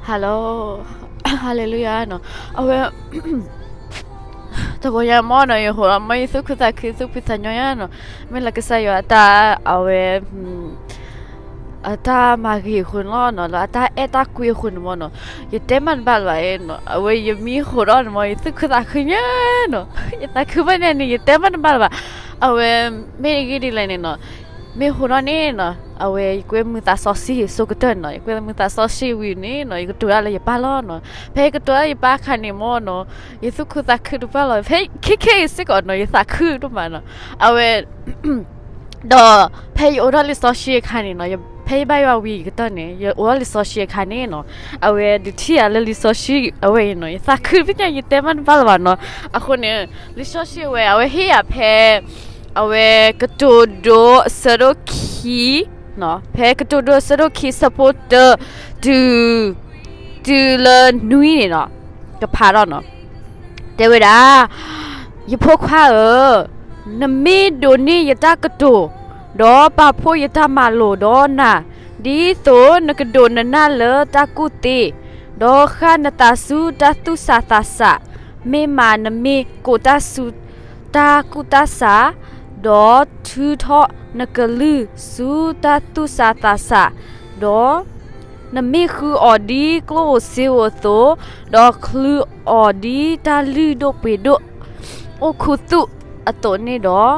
Hello, Hallelujah နီၤ, အဝဲ တဂီၤညါမ့ၢ်နီၤ ယဟိးလီၤမ့ၢ်ယသူၣ်ခုသးခု သူၣ်ဖှံသးညီညါနီၤ, မ့ၢ်လၢကစၢ်ယွၤအတၢ် အဝဲ အတၢ်မၤဂ့ၤအဃိန့ၣ်လီၤနီၤ, လၢအတၢ်အဲၣ်တၢ်ကွံအဃိန့ၣ်မ့ၢ်နီၤ, ယတဲမးတဘၣ်လၢၤဘၣ်နီၤ, အဝဲယမ့ၢ်ဟိးထီၣ်န့ၣ်မ့ၢ် ယသူၣ်ခုသးခုညါနီၤ, ယသးခုဖဲန့ၣ်န့ၣ် ယတဲမးတဘၣ်လၢၤဘၣ်, အဝဲ မ့ၢ်တဂ့ၢ်ဒ်လဲၣ်န့ၣ်နီၤ မ့ၢ်ဟိးထီၣ်န့ၣ်နီၤ, အဝဲယကွဲမုာ်သးစီဆှံဆိကတၢၢ်န့ၣ်နီၤ, ယကွဲမုာ်သးစီဆှံဝံၤန့ၣ်နီၤ ယကတိၤတၢ်လၢယပၢ်လီၤနီၤ, ဖဲယကတိၤတၢ်လၢယပၢ်အခါန့ၣ်မ့ၢ်နီၤ, ယသူၣ်ခုသးခုတဖၣ်လီၤ, ဖဲခဲခဲအံၤစ့ၢ်ကီးနီၤ ယသးခုဒိၣ်မးနီၤ, အဝဲ ဒီးဖဲယအိးထီၣ်လံာ်စီဆှံအခါန့ၣ်နီၤ, ဖဲယဘါယွၤဝံၤကတၢၢ်န့ၣ် ယအိးထီၣ်လံာ်စီဆှံအခါန့ၣ်နီၤ, အဝဲဒုးထံၣ်ယၤလၢလံာ်စီဆှံအဝဲအံၤနီၤ, ယသးခုဖဲညါ ယတဲမးတဘၣ်လၢၤဘၣ်နီၤ, အဃိန့ၣ် လံာ်စီဆှံအဝဲ အဝဲဟ့ၣ်ယၤဖဲ အဝဲကတိၤဒိအဆၢဒိၣ်ခံ ဖဲကတိၤဒိအဆၢဒိၣ်ခံ ဆၢဖိတၢ တုၤ တုၤလၢနွံန့ၣ်နီၤ, ကဖးထီၣ်နီၤ, တဲဝဲဒၣ်, ယဖိခွါဧၢ, နမ့ၢ်ဒိးန့ၢ်ယတၢ်ကတိၤ, ဒီးပာ်ဖှိၣ်ယတၢ်မၤလိာ်ဒီးနၤ, ဒ်သိးနကဒိးနနၢ်လၢတၢ်ကူၣ်သ့, ဒီးဃၣ်နသးဆူတၢ်သူၣ်ဆးသးဆး, မ့ၢ်မးနမ့ၢ်ကိးတၢ်ဆူတၢ်ကူၣ်တၢ်ဆး, ဒီးထုးထီၣ်နကလုၢ်ဆူတၢ်သူၣ်ဆးသးဆး, ဒီး နမ့ၢ်ဃုအီၤဒ်ကျိၣ်ဧိၤစ့ဧိၤအသိး, ဒီးချုးအီၤဒ်တၢ်လုၢ်ဒိၣ်ပှ့ၤဒိၣ်အိၣ်ခူသူၣ်အသိးန့ၣ်ဒီး,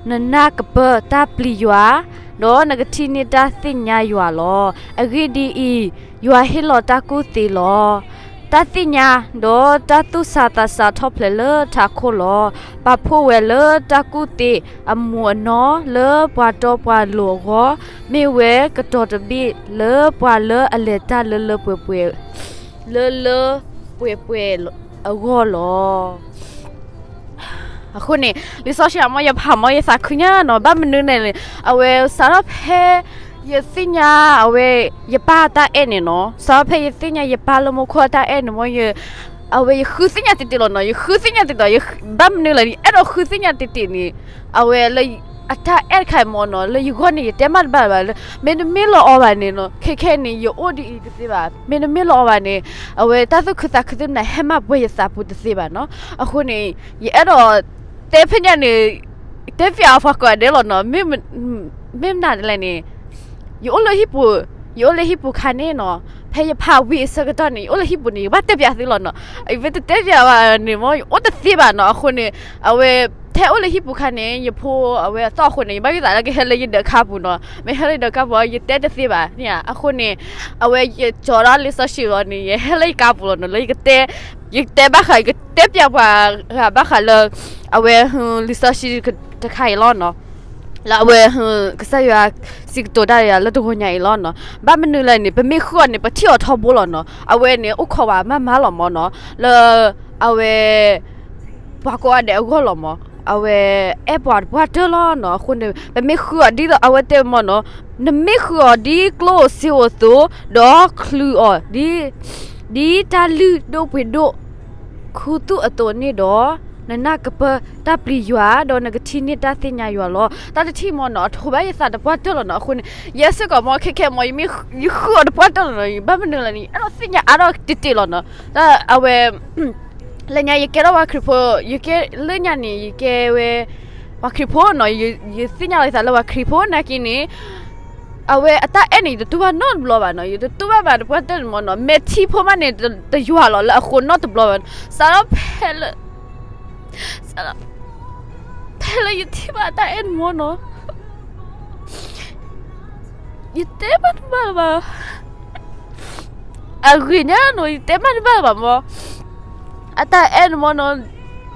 နနၢ်ကပၢတၢ်ပျံၤယွၤ, ဒီးနကထံၣ်န့ၢ်တၢ်သ့ၣ်ညါယွၤလီၤ. အဂ့ၢ်ဒ်အံၤ, ယွၤဟ့ၣ်လီၤတၢ်ကူၣ်သ့လီၤ. တၢ်သ့ၣ်ညါ, ဒီးတၢ်သူၣ်ဆးသးဆးထီၣ်ဖျဲးလၢထးခိၣ်လီၤ. ပာ်ဖှိၣ်ဝဲလၢတၢ်ကူၣ်သ့အမူးအနီၢ်လၢပှၤတီပှၤလိၤအဂီၢ်, မ့ၢ်ဝဲကတီၤတဘ့ၣ်လၢပှၤလၢအလဲၤတၢ်လၢလၢပှဲၤပှဲၤ, လၢလၢပှဲၤပှဲၤအဂီၢ်လီၤ. အဃိန့ၣ် လံာ်စီဆှံအမ့ၢ်ယဖးမ့ၢ်ယသးခုညါနီၤ, ဘၣ်မနုၤလဲၣ်န့ၣ် အဝဲစးထီၣ်ဖဲ ယသ့ၣ်ညါအဝဲ ယပၢ်အတၢ်အဲၣ်န့ၣ်နီၤ, စးထီၣ်ဖဲယသ့ၣ်ညါယပၢ်လၢမူခိၣ်အတၢ်အဲၣ်န့ၣ်မ့ၢ် အဝဲယဃုသ့ၣ်ညါတ့ၢ်တ့ၢ်လီၤနီၤ, ယဃုသ့ၣ်ညါတ့ၢ်တ့ၢ်, ဘၣ်မနုၤလဲၣ်န့ၣ် ယအဲၣ်ဒိးဃုသ့ၣ်ညါတ့ၢ်တ့ၢ်န့ၣ်, အဝဲလၢ အတၢ်အဲၣ်တခါအံၤမ့ၢ်နီၤ လၢယဂီၢ်န့ၣ် ယတဲမးတဘၣ်လၢၤဘၣ်လၢ မ့တမ့ၢ်လၢအီၤဘၣ်န့ၣ်နီၤ ခဲခဲန့ၣ် ယအိၣ်ဒ်အံၤတသ့ဘၣ်, မ့တမ့ၢ်လၢအီၤဘၣ်န့ၣ် အဝဲတၢ်သူၣ်ခုသးခုသ့ၣ်မနၤ ဟဲမၤပှဲၤယသးပူၤတသ့ဘၣ်နီၤ. အဃိန့ၣ် ယအဲၣ်ဒိးတဲဖဲညါန့ၣ် တဲပၠးအီၤပှၤကိးဂၤဒဲးလီၤနီၤ, မ့ၢ်မနုၤလဲၣ်န့ၣ် ယအိၣ်လၢဟံၣ်ပူၤ, ယအိၣ်လၢဟံၣ်ပူၤခါန့ၣ်နီၤ, ဖဲယဖးဝံၤအဆၢကတီၢ်န့ၣ် ယအိၣ်လၢဟံၣ်ပူၤန့ၣ် ယဘၣ်တဲပၠးသုလီၤနီၤ, ယမ့ၢ်တတဲပၠးဘၣ်န့ၣ်မ့ၢ် ယအိၣ်တသ့ဘၣ်နီၤ. အဃိန့ၣ် အဝဲ ထဲအိၣ်လၢဟံၣ်ပူၤခါန့ၣ် ယဖိအဝဲအသီၣ်အဃိန့ၣ် ယဘၣ်ယသးလၢကဟဲလၢယဒၢးခါပူၤနီၤ, မ့ၢ်ဟဲလၢယဒၢးခါပူၤ ယတဲတသ့ဘၣ်န့ၣ်, အဃိန့ၣ် အဝဲယကၠီၤဒီးလံာ်စီဆှံလီၤန့ၣ် ယဟဲလၢယကါပူၤလီၤနီၤ, လၢယကတဲ ယကတဲဘၣ်ဃး ယကတဲပၠးပှၤဂၤဘၣ်ဃးလၢ အဝဲ လံာ်စီဆှံတခါအံၤလီၤနီၤ, လၢအဝဲ ကစၢ်ယွၤစံးကတိၤတၢ်ယၤလၢတဂီၤညါအံၤလီၤနီၤ. ဘၣ်မနုၤလဲၣ်န့ၣ် ပမ့ၢ်ဃုအီၤန့ၣ် ပထံၣ်အီၤထီဘိလီၤနီၤ, အဝဲန့ၣ် အိၣ်ခိးဝဲမးမးလီၤမ့ၢ်နီၤ, လၢ အဝဲ ပှၤကိးဂၤဒဲးအဂီၢ်လီၤမ့ၢ်, အဝဲ အဲၣ်ပှၤတပှၢ်တၢၢ်လီၤနီၤ. အဃိန့ၣ် ပမ့ၢ်ဃုအီၤဒ်သိးအဝဲတဲမ့ၢ်နီၤ, နမ့ၢ်ဃုအီၤဒ်ကျိၣ်ဧိၤစ့ဧိၤအသိး, ဒီးချုးအီၤ ဒ်တၢ်လုၢ်ဒိၣ်ပှ့ၤဒိၣ် ခူသူၣ်အသိးန့ၣ်ဒီး, နနၢ်ကပၢတၢ်ပျံၤယွၤ, ဒီးနကထံၣ်န့ၢ်တၢ်သ့ၣ်ညါယွၤလီၤ. တၢ်တထံၣ်မ့ၢ်နီၤ အထိးဘၣ်ယသးတပှၢ်တၢၢ်လီၤနီၤ. အဃိန့ၣ် ယဲစ့ၢ်ကီးမ့ၢ်ခဲခဲမ့ၢ် ယဃုအီၤတပှၢ်တၢၢ်လီၤနီၤ, ဘၣ်မနုၤလဲၣ်န့ၣ် ယအဲၣ်ဒိးသ့ၣ်ညါအါထီၣ်တ့ၢ်တ့ၢ်လီၤနီၤ. တၢ်အဝဲ လၢညါယကဲထီၣ်ပှၤခရံာ်ဖိ, ယကဲလၢညါန့ၣ် ယကဲဝဲ ပှၤခရံာ်ဖိနီၤ, ယသ့ၣ်ညါလီၤယသးလၢပှၤခရံာ်ဖိနာ်က့န့ၣ် အဝဲအတၢ်အဲၣ်န့ၣ် ယတတူၢ်ဘၣ်နီတဘျီဘၣ်နီၤ, ယတတူၢ်ဘၣ်ဘၣ်တပှၢ်တၢၢ်န့ၣ်မ့ၢ်နီၤ, မဲာ်ထံဖိမးန့ၣ် တယွၤလီၤလၢအဃိနီတဘျီဘၣ်, စးထီၣ်ဖဲလၢ စးထီၣ် ဖဲလၢယထံၣ်ဘၣ်တၢ်အဲၣ်န့ၣ်မ့ၢ်နီၤ ယတဲမးတဘၣ်လၢၤဘၣ်, အဂ့ၢ်ညါနီၤ ယတဲမးတဘၣ်လၢၤဘၣ်မ့ၢ်, အတၢ်အဲၣ်န့ၣ်မ့ၢ်နီၤ,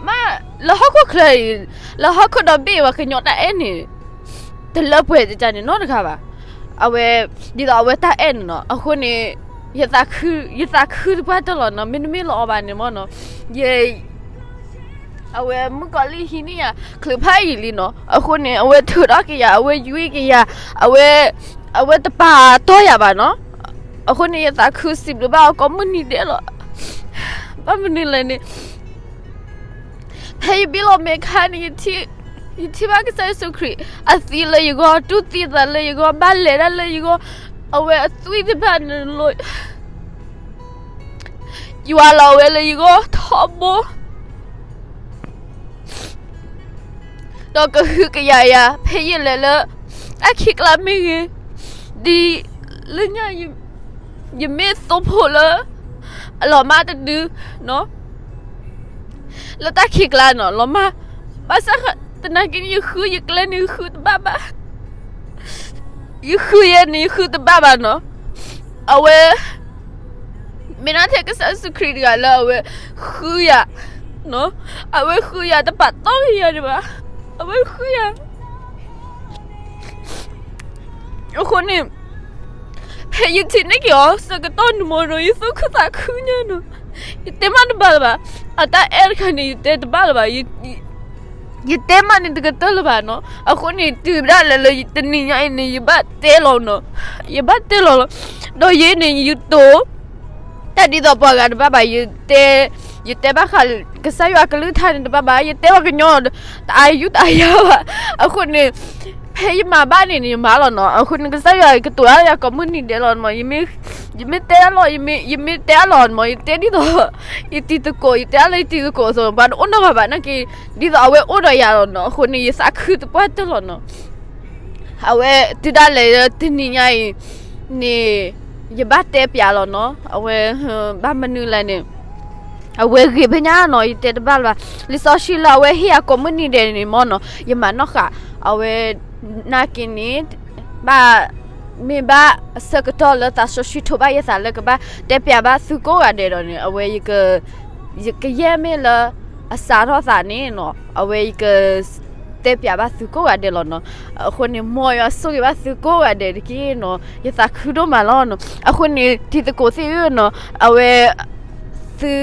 မ့ၢ် လၢဟီၣ်ခိၣ်ချၢအံၤ, လၢဟီၣ်ခိၣ်ဒီဘ့ၣ်ပှၤကညီတၢ်အဲၣ်န့ၣ် တလၢပှဲၤတကးန့ၣ်နီတဂၤဘၣ်, အဝဲ ဒ်သိးအဝဲတၢ်အဲၣ်န့ၣ်နီၤ, အဃိန့ၣ် ယသးခု ယသးခုတပှၢ်တၢၢ်လီၤနီၤ, မ့တမ့ၢ်လၢအီၤဘၣ်န့ၣ်မ့ၢ်နီၤ, ယ အဝဲမုၣ်ကီၤလံၢ်ဟံးန့ၢ်ယၤ ချုးဖးယံာ်လံနီၤ, အဃိန့ၣ် အဝဲထုးထီၣ်က့ၤယၤ, အဝဲယွံက့ၤယၤ, အဝဲ အဝဲတပာ်တီၢ်ယၤဘၣ်နီၤ, အဃိန့ၣ် ယသးခုစံးဘျုးဘၣ်အီၤကိးမုၢ်နံၤဒဲးလီၤ, ဘၣ်မနုၤလဲၣ်န့ၣ် ဖဲယဘ့ၣ်လီၤမဲာ်ခါန့ၣ် ယထံၣ်ဘၣ်ကစၢ်ယ့ၣ်ၡူးခရံာ် အသံလၢယဂီၢ်, တူၢ်သံသးလၢယဂီၢ်, ဘၣ်လဲၤတၢ်လၢယဂီၢ်, အဝဲအသွံၣ်တဖၣ်န့ၣ်လီၤ ယွၤလီၤဝဲလၢယဂီၢ်ထီဘိ ဒီးကဟုကယာ်ယၤ ဖဲယလဲၤလၢ တၢ်ခံးကျါမ့ၢ်ဂ့ၤ, ဒ်လၢညါ ယမ့ၢ်သိဖိလၢ အလီၤမၢ်တဒု လၢတၢ်ခံးကျါနီၤ လီၤမၢ်, ဘၣ်ဆၣ်သနာ်က့န့ၣ် ယဃုယကျဲန့ၣ် ယဃုတဘၣ်ဘၣ်, ယဃုယဲန့ၣ် ယဃုတဘၣ်ဘၣ်နီၤ, အဝဲ မ့ၢ်ဒၣ်ထဲကစၢ်ယ့ၣ်ၡူးခရံာ်တဂၤလၢအဝဲဃုယၤ, အဝဲဃုယၤတပာ်တီၢ်က့ၤယၤဒံးဘၣ်, အဝဲဃုယၤ အဃိန့ၣ် ဖဲယထံၣ်န့ၢ်က့ၤအီၤဆၢကတီၢ်န့ၣ်မ့ၢ်နီၤ ယသူၣ်ခုသးခုညါနီၤ, ယတဲမးတဘၣ်လၢၤဘၣ်, အတၢ်အဲၣ်တခါန့ၣ် ယတဲတဘၣ်လၢၤဘၣ်, ယတဲမးန့ၣ်တကတၢၢ်လၢၤဘၣ်နီၤ, အဃိန့ၣ် တုၤဒၣ်လဲာ်လၢတနံၤညါအံၤန့ၣ် ယဘၣ်တဲလီၤနီၤ, ယဘၣ်တဲလီၤလီၤ, ဒီးယဲန့ၣ် ယတိၢ် တၢ်ဒ်သိးပှၤဂၤတဘၣ်ဘၣ်, ယတဲဘၣ်ဃး ကစၢ်ယွၤကလုၢ်ကထါန့ၣ်တဘၣ်ဘၣ်, ယတဲဘၣ်ကညီ တအါယုၢ်တအါယၤဘၣ်, အဃိန့ၣ် ဖဲယမၤဘၣ်န့ၣ်န့ၣ် ယမၤလီၤနီၤ, အဃိန့ၣ် ကစၢ်ယွၤကတိၤတၢ်လၢယၤကိးမုၢ်နံၤဒဲးလီၤမး, ယမ့ၢ်တဲအလီၢ် ယမ့ၢ်တဲအလီၢ်မး ယတဲဒ်သိး ယတံၤသကိး ယတဲအလီၢ်ယတံၤသကိးအသိး ပှၤတအိၣ်နီတဂၤဘၣ်နာ်က့, ဒ်သိးအဝဲအိၣ်ဒီးယၤလီၤနီၤ, အဃိန့ၣ် ယသးခုသပှၢ်တၢၢ်လီၤနီၤ. အဝဲတုၤဒၣ်လဲာ်လၢတနံၤညါအံၤန့ၣ် ယဘၣ်တဲပၠးလီၤနီၤ, အဝဲ ဘၣ်မနုၤလဲၣ်န့ၣ် အဝဲဂ့ၤဖဲညါနီၤ, ယတဲတဘၣ်လၢၤဘၣ်, လံာ်စီဆှံလၢအဝဲဟ့ၣ်ယၤကိးမုၢ်နံၤဒဲးန့ၣ်မ့ၢ်နီၤ, ယမၤနီၣ်ဃာ်, အဝဲ နာ်က့န့ၣ် ဘၣ် မ့ၢ်ဘၣ်အဆၢကတီၢ်လၢသးစီဆှံထိးဘၣ်ယသးလၢကဘၣ်တဲပၠးဘၣ်သုကိးဂၤဒဲးဒီးန့ၣ် အဝဲ ယကယဲၢ်မ့ၢ်လၢ အစးထီၣ်သးန့ၣ်နီၤ, အဝဲယက တဲပၠးဘၣ်သုကိးဂၤဒဲးလီၤနီၤ. အဃိန့ၣ် မ်ယွၤဆိၣ်ဂ့ၤဘၣ်သုကိးဂၤဒဲးတက့ၢ်နီၤ, ယသးခုဒိၣ်မးလီၤနီၤ. အဃိန့ၣ် တံၤသကိးသ့ၣ်ဧၢနီၤ, အဝဲ သု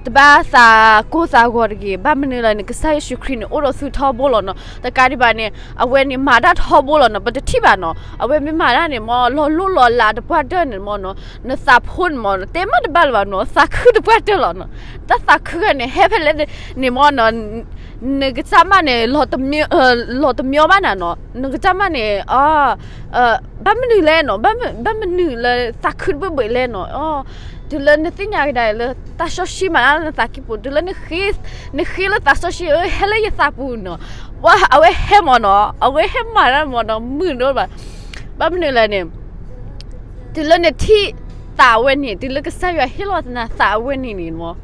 တဘၣ်သးကိၢ်သးဂီၤတဂ့ၤ, ဘၣ်မနုၤလဲၣ်န့ၣ် ကစၢ်ယ့ၣ်ၡူးခရံာ်န့ၣ် အိၣ်ဒီးသုထီဘိလီၤနီၤ. တကးဒံးဘၣ်န့ၣ် အဝဲန့ၣ်မၤတၢ်ထီဘိလီၤနီၤ, ပတထံၣ်ဘၣ်နီၤ. အဝဲမ့ၢ်မၤတၢ်န့ၣ် မ်လီၤလိၣ်လီၤလးတပှၢ်တၢၢ်န့ၣ်မ်နီၤ, နသးဖိန့ၣ်မ်နီၤ, တဲမးတဘၣ်လၢၤဘၣ်နီၤ, သးခုတပှၢ်တၢၢ်လီၤနီၤ. တၢ်သးခုဂၤန့ၣ် ဟဲဖဲလဲၣ်န့ၣ်မ်နီၤ, နကစၢ်မးန့ၣ် လီၤတမံဘၣ်နၤနီၤ, နကစၢ်မးန့ၣ် ဘၣ်မနုၤလဲၣ်နီၤ, ဘၣ်မနုၤလၢသးခုတဘ့ၣ်ဘ့ၣ်လဲၣ်နီၤ. တုၤလၢနသ့ၣ်ညါကဒါလၢ သးစီဆှံမၤတၢ်လၢနသးကံၢ်ပူၤ, တုၤလၢ နဃ့လၢသးစီဆှံဧၢ ဟဲလၢယသးပူၤနီၤ. အဝဲဟဲမ်နီၤ, အဝဲဟဲမၤတၢ်မ်နီၤ, မုာ်ဒိၣ်ဘၣ်. ဘၣ်မနုၤလဲၣ်န့ၣ် တုၤလၢနထံၣ်သးအဝဲန့ၣ်, တုၤလၢကစၢ်ယွၤဟ့ၣ်လီၤနၤသးအဝဲန့ၣ်န့ၣ်မ်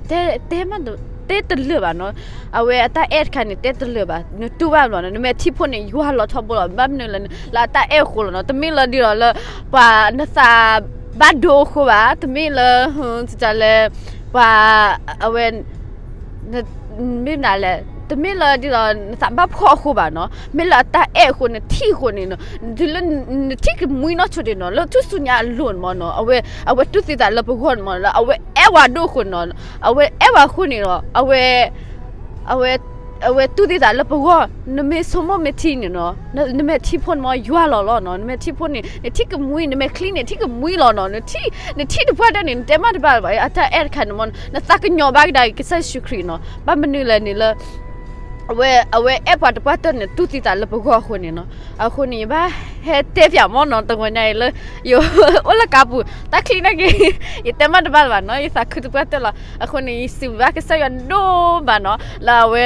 တဲ တဲမး တဲတလၢာ်ဘၣ်နီၤ. အဝဲအတၢ်အဲၣ်တခါန့ၣ် တဲတလၢာ်ဘၣ်, နတူၢ်ဘၣ်ဘၣ်နီၤ, နမဲာ်ထံဖိန့ၣ် ယွၤလီၤထီဘိလီၤ. ဘၣ်မနုၤလဲၣ်န့ၣ် လၢအတၢ်အဲၣ်အဃိလီၤနီၤ. တမ့ၢ်လၢဒ်သိးလၢ ပှၤနသးဘၣ်ဒိအဃိဘၣ်, တမ့ၢ်လၢ တလဲ ပှၤ အဝဲ မ့ၢ်မနုၤလဲၣ်, တမ့ၢ်လၢဒ်သိးနသးဘၣ်ဖှီၣ်အဃိဘၣ်နီၤ, မ့ၢ်လၢအတၢ်အဲၣ်အဃိ နထံၣ်အဃိန့ၣ်နီၤ, တုၤလၢနထံၣ်ကမှံနီၢ်ဆိဒံးနီၤ, လၢထူၣ်စုညါအလိၤန့ၣ်မ်နီၤ, အဝဲ အဝဲတူၢ်သံသးလၢပဂီၢ်န့ၣ်မ်နီၤ, လၢအဝဲအဲၣ်ဝဲဒိၣ်အဃိန့ၣ်နီၤ, အဝဲအဲၣ်ဝဲအဃိန့ၣ်ဒီး အဝဲ အဝဲ အဝဲတူၢ်သံသးလၢပဂီၢ်, နမ့ၢ်ဆိကမိၣ်မ့ၢ်ထံန့ၣ်နီၤ, နမဲာ်ထံဖိန့ၣ်မ် ယွၤလီၤလီၤနီၤ, နမဲာ်ထံဖိန့ၣ် နထံၣ်ကမှံ, နမဲာ်ချံန့ၣ် ထံၣ်ကမှံလီၤနီၤ, နထံၣ်တပှၢ်တၢၢ်န့ၣ် နတဲမးတဘၣ်လၢၤဘၣ်, အတၢ်အဲၣ်တခါန့ၣ်မ် နသးကညီၤဘၣ်ကဒါက့ၤကစၢ်ယ့ၣ်ၡူးခရံာ်နီၤ, ဘၣ်မနုၤလဲၣ်န့ၣ်လၢ အဝဲ အဝဲအဲၣ်ပှၤတပှၢ်တၢၢ်န့ၣ် တူၢ်သံသးလၢပဂီၢ်အဃိန့ၣ်နီၤ. အဃိန့ၣ် ယဘၣ်ဟဲတဲပၠးမ်နီၤ, တဂီၤညါအံၤလၢ ယအိၣ်လၢကါပူၤ တၢ်ချံနာ်က့ ယတဲမးတဘၣ်လၢၤဘၣ်နီၤ, ယသးခုတပှၢ်တၢၢ်လီၤ. အဃိန့ၣ် ယစံးဘျုးဘၣ်ကစၢ်ယွၤဒိၣ်မးနီၤ, လၢအဝဲ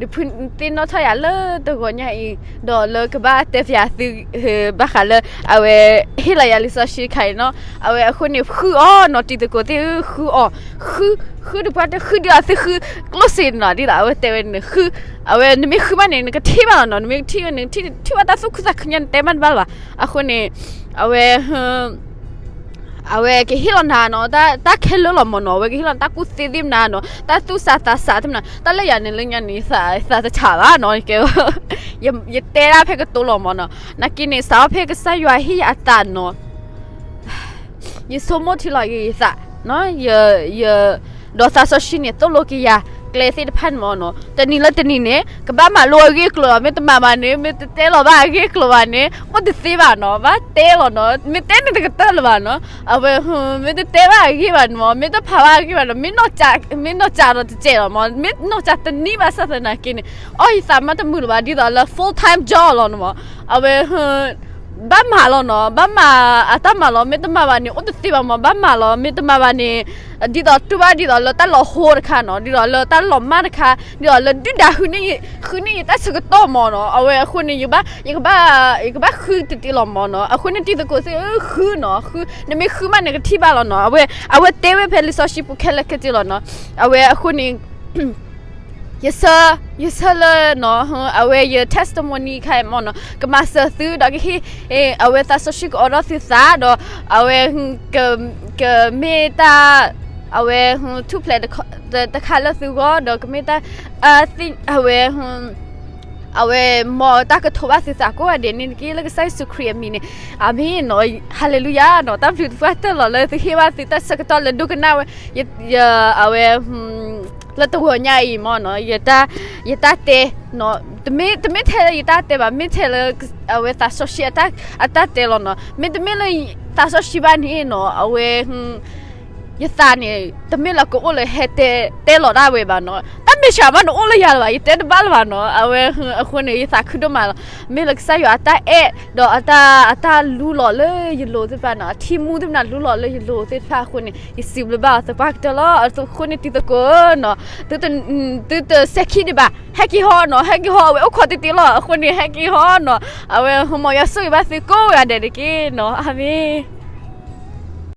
ဒုးဖုသ့ၣ်နီၣ်ထီၣ်ယၤလၢတဂီၤညါအံၤ, ဒီးလၢကဘၣ်တဲပၠးသု ဘၣ်ဃးလၢ အဝဲဟ့ၣ်လီၤယၤလံာ်စီဆှံတခါအံၤနီၤ. အဝဲအဃိန့ၣ် ဃုအီၤနီၤ, တံၤသကိးသ့ၣ်ဧၢ, ဃုအီၤ, ဃု, ဃုတပှၢ်တၢၢ်, ဃုဒုးအီၤသုဃုကျိၣ်စ့နီၤ, ဒ်သိးအဝဲတဲဝဲန့ၣ် ဃု, အဝဲနမ့ၢ်ဃုဘၣ်န့ၣ် နကထံၣ်ဘၣ်လီၤနီၤ, နမ့ၢ်ထံၣ်ဝဲန့ၣ် ထံၣ်ဘၣ်တၢ်သူၣ်ခုသးခုညါ နတဲမးတဘၣ်လၢၤဘၣ်. အဃိန့ၣ် အဝဲ အဝဲကဟ့ၣ်လီၤနၤနီၤ, တၢ်ခဲလၢာ်လီၤမ်နီၤ, အဝဲကဟ့ၣ်လီၤနၤတၢ်ကူၣ်သ့သ့ၣ်မနုၤနီၤ, တၢ်သူၣ်စၢ်သးစၢ်သ့ၣ်မနုၤ, တၢ်လၢယၤန့ၣ်လၢညါန့ၣ် ယသးတဆးဘၣ်နီၤ, ယတဲဒၣ်ဖဲကတိၤလီၤမ်နီၤ, နာ်က့န့ၣ် စးထီၣ်ဖဲကစၢ်ယွၤဟ့ၣ်ယၤအသးနီၤ ယဆိကမိၣ်ထံလီၤက့ၤယသး, ယ ဒီးသးစီဆှံန့ၣ် သိၣ်လိက့ၤယၤ ကျဲသ့ၣ်တဖၣ်န့ၣ်မ်နီၤ, တနံၤလၢတနံၤန့ၣ် ကဘၣ်မၤလိအဂ့ၢ်အကျိၤလီၤ, မ့ၢ်တမၤဘၣ်န့ၣ် မ့ၢ်တတဲလီၤဘၣ်အဂ့ၢ်အကျိၤဘၣ်န့ၣ် အိၣ်တသ့ဘၣ်နီၤ, ဘၣ်တဲလီၤနီၤ, မ့ၢ်တဲန့ၣ်တကတၢၢ်လၢၤဘၣ်နီၤ, အဝဲ မ့ၢ်တတဲဘၣ်အဂ့ၢ်ဘၣ်န့ၣ်မ်, မ့ၢ်တဖးဘၣ်အဂ့ၢ်ဘၣ်န့ၣ် မ့ၢ်နီၢ်ကၠးဒီးတစဲးလီၤမ်, မ့ၢ်နီၢ်ကၠးတနံၣ်ဘၣ်ဆၣ်သနာ်က့န့ၣ် အီၣ်ယသးမးတမုာ်လၢၤဘၣ်, ဒ်သိးလၢ full time job လီၤန့ၣ်မ်, အဝဲ ပ ဘၣ်မၤလီၤနီၤ, ဘၣ်မၤအတၢ်မၤလီၤ, မ့ၢ်တမၤဘၣ်န့ၣ် အိၣ်တသ့ဘၣ်မး, ဘၣ်မၤလီၤ, မ့ၢ်တမၤဘၣ်န့ၣ် ဒ်သိးတူၢ်ဘၣ်ဒ်သိးလၢတၢ်လီၤဟိတခါနီၤ, ဒ်သိးလၢတၢ်လီၤမၢ်တခါ, ဒ်သိးလၢဒုၣ်ဒါဃုန့ၢ်ယတၢ်ဆၢကတီၢ်မးနီၤ, အဝဲအဃိန့ၣ် ယဘၣ်, ယကဘၣ်, ယကဘၣ်ဃုတတ့လီၤမးနီၤ, အဃိန့ၣ်တံၤသကိးသ့ၣ်ဧၢ ဃုနီၤ, ဃု, နမ့ၢ်ဃုမးန့ၣ်ကထံၣ်ဘၣ်လီၤနီၤ, အဝဲ, အဝဲတဲဝဲဖဲလံာ်စီဆှံပူၤခဲလၢာ်ခဲဆ့လီၤနီၤ, အဝဲအဃိန့ၣ် ယဆၢ, ယဆၢလၢနီၤ, အဝဲယ testimony ခါအံၤမးနီၤ, ကမၤစၢၤသုဒီးကဟ့ၣ်, အဝဲသးစီဆှံကအိးထီၣ်သုသးဒီး, အဝဲ, ကမ့ၢ်တၢ်, အဝဲ, ထူၣ်ဖျဲးတခါလၢသုဂီၢ်ဒီးကမ့ၢ်တၢ်, အဝဲ အဝဲမ်တၢ်ကထိးဘၣ်သုသးကိးဂၤဒဲးန့ၣ်တက့ၢ် လၢကစၢ်ယ့ၣ်ၡူးခရံာ်အမံၤန့ၣ်, အၤမ့ၣ်နီၤ, ဟၤလ့လူယၤနီၤ, တၢ်ဘျုးတဖၣ်တၢ်လီၤလၢသုဟ့ၣ်ဘၣ်သုတၢ်ဆၢကတီၢ်လၢဒိကနၣ်ဝဲ, အဝဲ, လၢတဂီၤညါအံၤမးနီၤ, ယတၢ်တဲ, တမ့ၢ်ထဲလၢယတၢ်တဲဘၣ်, မ့ၢ်ထဲလၢအဝဲသးစီဆှံအတၢ်တဲလီၤနီၤ, မ့တမ့ၢ်လၢသးစီဆှံဘၣ်န့ၣ်နီၤ, အဝဲ ယသးန့ၣ်, တမ့ၢ်လၢကအိၣ်လၢဟဲတဲ, တဲလီၤဒၣ်ဝဲဘၣ်နီၤ, တၢ်မဲာ်ဆှးမးနအိၣ်လၢယၤလၢၤဘၣ်, ယတဲတဘၣ်လၢၤဘၣ်နီၤ, အဝဲအဃိန့ၣ် ယသးခုဒိၣ်မးလီၤ, မ့ၢ်လၢကစၢ်ယွၤအတၢ်အဲၣ်, ဒီးအတၢ်, အတၢ်လူလီၤလၢယလိၤသ့ၣ်တဖၣ်နီၤ, အထံမူသ့ၣ်တဖၣ်လူလီၤလၢယလိၤသ့ၣ်တဖၣ်အဃိန့ၣ် ယစံးဘျုးဘၣ်အီၤသပှၢ်ကတၢၢ်လီၤ, အဃိန့ၣ်တံၤသကိးနီၤ, သုတစဲးခံဒံးဘၣ်, ဟဲက့ၤဟီနီၤ, ဟဲက့ၤဟီ, အဝဲအိၣ်ခိးတ့ၢ်တ့ၢ်လီၤ, အဃိန့ၣ် ဟဲက့ၤဟီနီၤ, အဝဲမ်ယွၤဆိၣ်ဂ့ၤဘၣ်သုကိးဂၤဒဲးတက့ၢ်နီၤ, အၤမ့ၣ်.